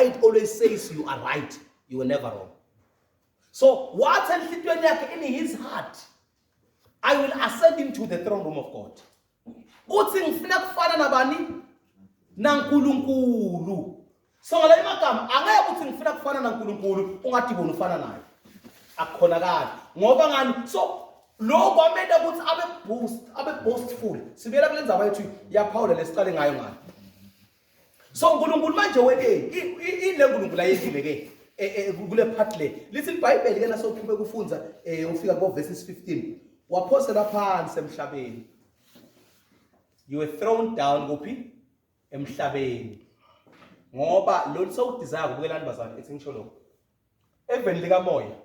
Pride always says you are right, you were never wrong. So wathi enhlitiyweni yakhe in his heart, I will ascend into the throne room of God. Uthi ngifuna kufana nabani? NaNkulunkulu. So ngalayo magama angeke uthi ngifuna kufana naNkulunkulu ungadiboni ufana naye. Akukhonakali. Ngoba ngani? So lokho kwamenta ukuthi abe boost, abe boastful. Sibuyela kule ndzaba yethu yaPaul lesiqale ngayo ngani. So uNkulunkulu manje weke ile uNkulunkulu ayenzile ke e, e, kule part le. Lithi iBhayibheli ke nasoqhubeka ufunza eh ufika ko verses 15 waphoselwa phansi emhlabeni. You were thrown down kuphi? Emhlabeni. Ngoba lo sewudesire kubukelani bazalwane ethi ngisho lokho. Eveni likamoya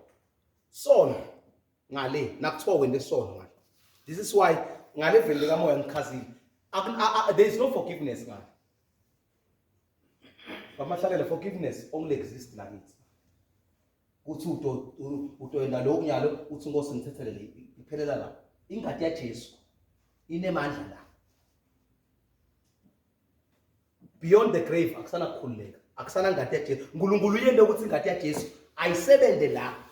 sono ngale nakuthiwa wena esono ngale this is why ngale veli likamoya ngichazile there is no forgiveness ngale bamahlalele forgiveness only exists la kithi kuthi uto utoyenda lokhu nyalo uthi inkosi ngithethelele iphelela la ingadi yaJesu inemandla la beyond the grave akusana kukhululeka akusana ngadi yaJesu uNkulunkulu uyende ukuthi ingadi yaJesu ayisebenze la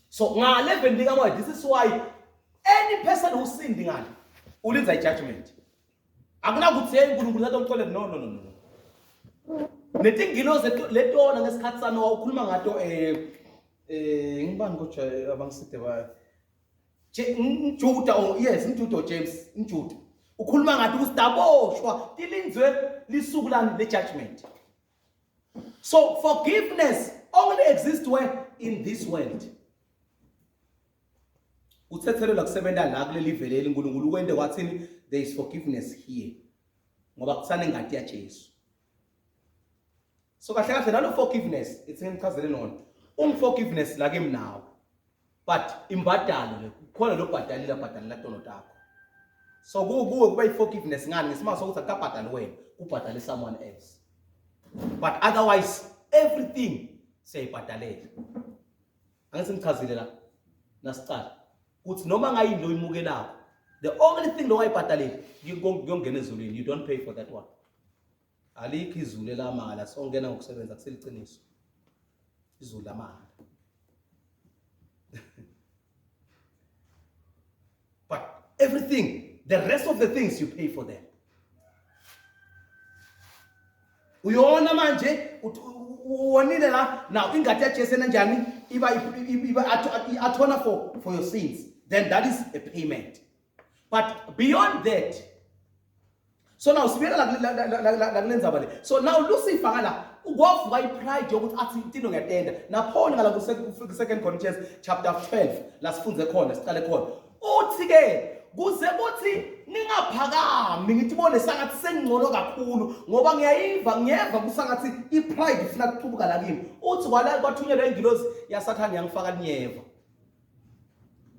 so nga 11 likamoya this is why any person who sinned ngale ulinza i-judgment akunakuthi hey uNkulunkulu satomxolela no no no no netingilozi letona ngesikhathi saNowa ukhuluma ngato eh eh ngibani kodwa eh, abangiside ba Juda oh yes ngijuda James ngijuda ukhuluma ngathi ukuthi daboshwa tilinzwe lisuku lani le judgment So forgiveness only exists where? In this world. Uthethelelwa kusebenza la kuleli veleli uNkulunkulu ukwente kwathini there is forgiveness here. Ngoba kusane ngati yaJesu. So kahle kahle nalo forgiveness ithi ngichazele nona. Ungiforgiveness la kimi nawe. But imbadalo le kukhona lo bhadalile abhadalela tono takho. So kuwe kuba i-forgiveness ngani ngesimanga sokuthi akabhadali wena kubhadale someone else. But otherwise everything siyayibhadalela. Angithi ngichazile la nasicala ukuthi noma ngayini lo imukelako the only thing lo wayibhadalile kuyongena ezulwini you don't pay for that one. Alikho izulu elamala songena ngokusebenza kuseliciniso. Izulu lamala. But everything, the rest of the things you pay for them. Uyona manje uwonile la now ingadi yaJesu enanjani iba iba athona for your sins then that is a payment but beyond that so now sibuyela la kule ndzaba le so now Lucifer ngala kwavuka ipride yokuthi athi intino ngiyatenda naPaul ngala ku second Corinthians chapter 12 la sifunze khona siqale khona uthi ke kuze kuthi ningaphakami ngithi bone sangathi sengcono kakhulu ngoba ngiyayiva ngiyeva kusangathi ipride ifuna kuqubuka la kimi uthi kwala kwathunyelwa ingilozi yasathane yangifaka linyeva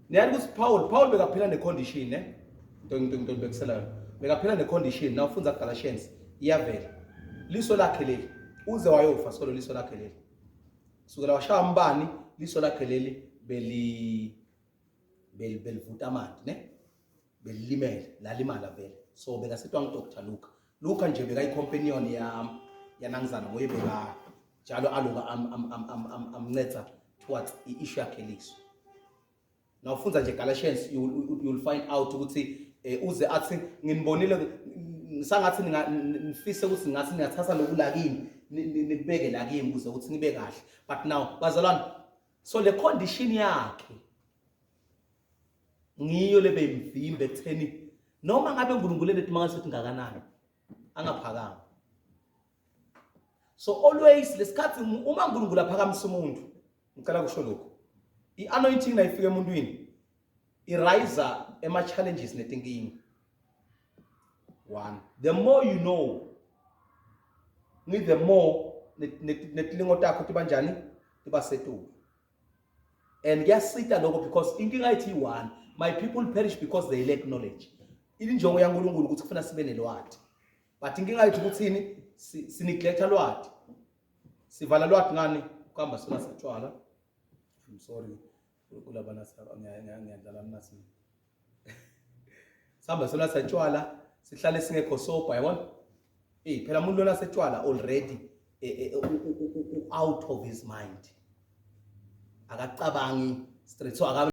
Niyazi ukuthi Paul Paul bekaphila necondition ne into into into ngibekisela yona bekaphila necondition na ufunza Galatians iyavela liso lakhe leli uze wayofa solo liso lakhe leli kusukela washaya umbani liso lakhe leli beli beli belivuta amanti ne belilimele lalimala vele so bekasetwa ngu Dr Luka Luka nje bekayi companion ya yanangizana ngoye beka njalo aluka am am am am am amncetha towards i-issue yakhe liso nawufunza nje Galatians you will, you will find out ukuthi eh, uze athi nginibonile sangathi nifise ukuthi ngathi ningathatha lokhu la kimi nibeke la kimi ukuze ukuthi nibe kahle but now bazalwane so le condition yakhe ngiyo lebeyimvimba ekutheni noma ngabe uNkulunkulu enetimanga sithi ngakanani angaphakami so always lesikhathi uma uNkulunkulu aphakamisa umuntu ngicela kusho lokho i-anointing nayifika emuntwini iriser ema-challenges netinkinga one the more you know ni the more netilingo takho tiba njani tiba setulu and kuyasita lokho because inkinga ithi one my people perish because they lack knowledge injongo yaNkulunkulu ukuthi kufuna sibe nelwati but inkinga yethu ukuthini sineglecta lwati sivala lwati ngani kuhamba sona satshwala i'm sorry kulabana ngiyadlala mina sihamba sona satshwala sihlale singekho sober yabona eh phela umuntu lona setshwala already out of his mind, akacabangi straight, so akabe